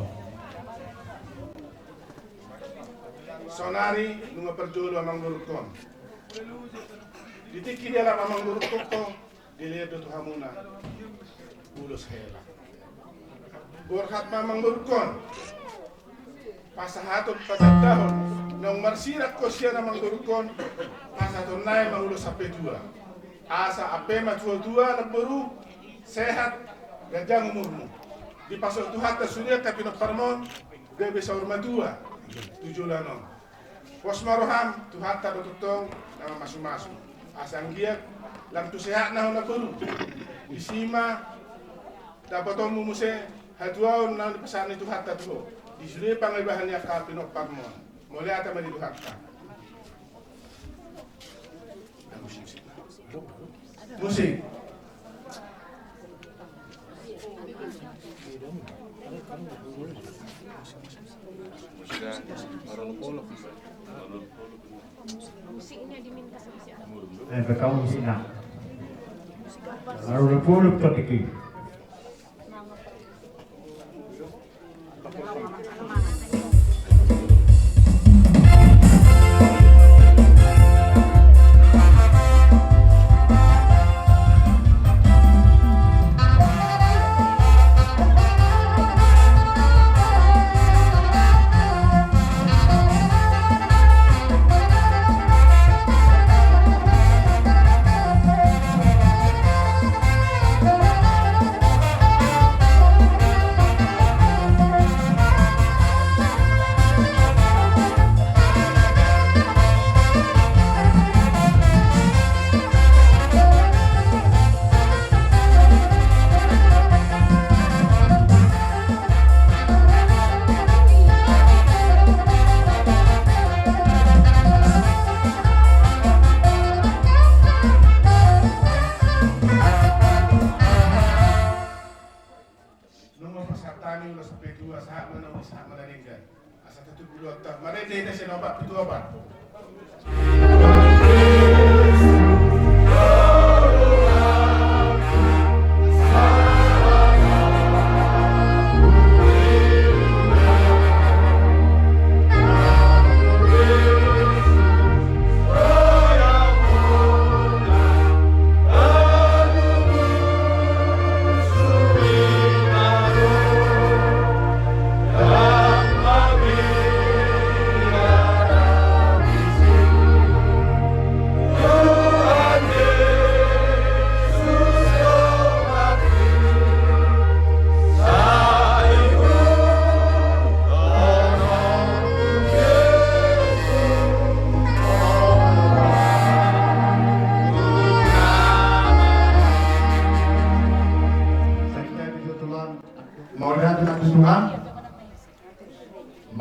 Saonari nunga parjolo amangboru on. Di tingki ni alam amangboru on, dilehon do tu hamuna ulos hela. Borhat ma amangboru on. Pasahaton, patandahon naung marsirang ho sian amangboru on. Pasahaton nai ma ulos sampe tua, asa ampe ma tua-tua namboru, sehat, ganjang umurmu. Dipasahat Tuhanta sude angka pinomparmon gabe saur matua tu joloan on. Pos ma roham, Tuhanta do tongtong na mamasu-masu. Asa anggiat lam tu sehatna ho namboru, disi ma dapotonmu muse hatuaon na nipasahat ni Tuhanta tu ho di sude pangibahan ni angka pinomparmon. Mauliate ma di Tuhanta. Musik. Eh, bekamu sina. Baru dua puluh topik ini. Nunga pasahat hami ulos sampe tua, sahat ma na uli, sahat ma na denggan. Asa tutu bulu otak marende hita sian opat pitu opat.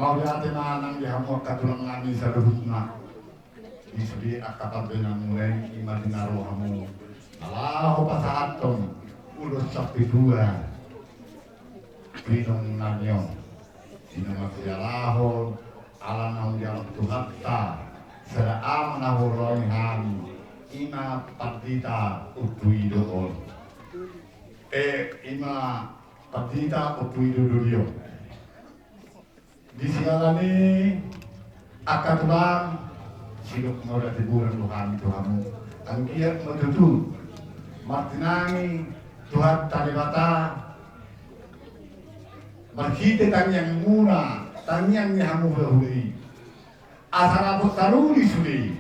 Mauliate ma nang di hamu angka tulang nami saluhutna. Di sude angka pambahenanmuna i, ima di na ro hamu na laho pasahathon ulos sampe tua tu inong nami on. Inong na sialaho ala naung dialap Tuhanta sada ama na huroha hami, ima Pandita Ompu Ido on. Eh, ima Pandita Ompu Ido Doli on. Di siala ni i angka tulang, sidok mauliate godang do hami tu hamu. Anggiat ma tutu martinangi Tuhanta Debata marhite tangiangmuna, tangiang ni hamu hulahula i, asa dapot taruli sude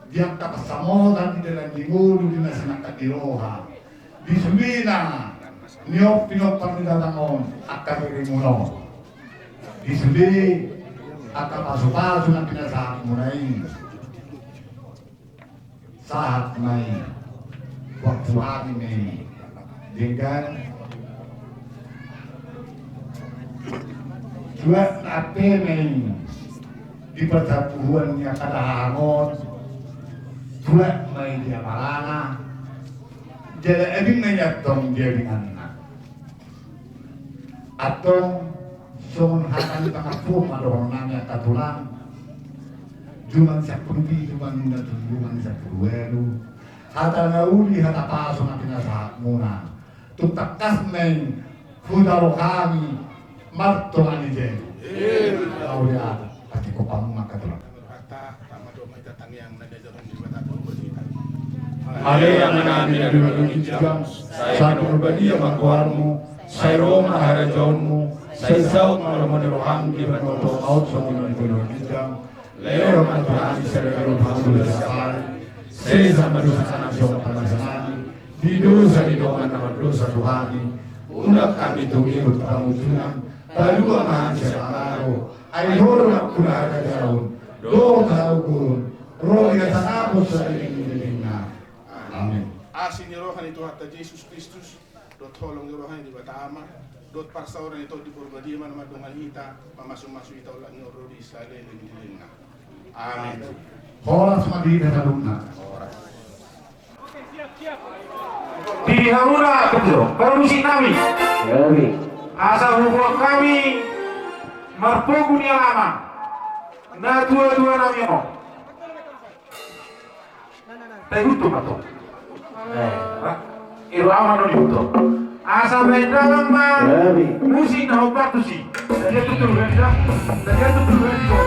di angka pansamotan di dalan ni ngolu, di na sinangkap ni roha, di sudena niop pinompar ni datang on angka berimuna on, di sude angka pasupasu na pinasahatmuna i. Sahat ma i, waktu hami ma i. Denggan. Tuat na pe ma i di parsapuhuan ni angka dahahang on. Tuat ma i di amarana. Jala abing ma i antong di abinganna. Antong songon hata ni pangampu ma dohonon nami angka tulang. Jumadi sampulu pitu ma nunga tu jumadi sampulu ualu. Hata na uli, hata pasu na pinasahatmuna. Tung tangkas ma i huta rohami martonga ni jabu. Mauliate. Pasti kopamu maka tulang. Tama do ma hita tangiang na diajarhon Debata tu hita. Ale Amanami na di banua ginjang, sai pinarbadia ma goarmu, sai ro ma harajaonmu, sai saut ma lomo ni roham di banua tonga on songon na di banua ginjang. Lehon ma tu hami sadari on hangoluan siapari. Sesa ma dosanami songon panesanami di dosa ni dongan na mardosa tu hami. Unang hami togihon tu pangunjunan. Palua ma hami sian pangago. Ai Ho do nampuna harajaon dohot hagogoon ro di hasangapon saleleng ni lelengna. Amin. Asi ni roha ni Tuhanta Jesus Kristus, dohot holong ni roha ni Debata Ama, dohot parsaoran ni Tondi Porbadia ma na mandongani hita, mamasumasu hita olat ni on ro di saleleng ni lelengna. Amin. Horas ma di hita saluhutna. Horas. Di hamuna, betul, parmusik nami. Asa huboan hami marpogu ni alaman na tuatua nami on. Taihuthon ma tong. Eh, Pak. Iru aman on ihuthon. Asa baen dalan ma musik na hombar tusi. Jadi tutu berarti dah. Jadi tutu berarti dah.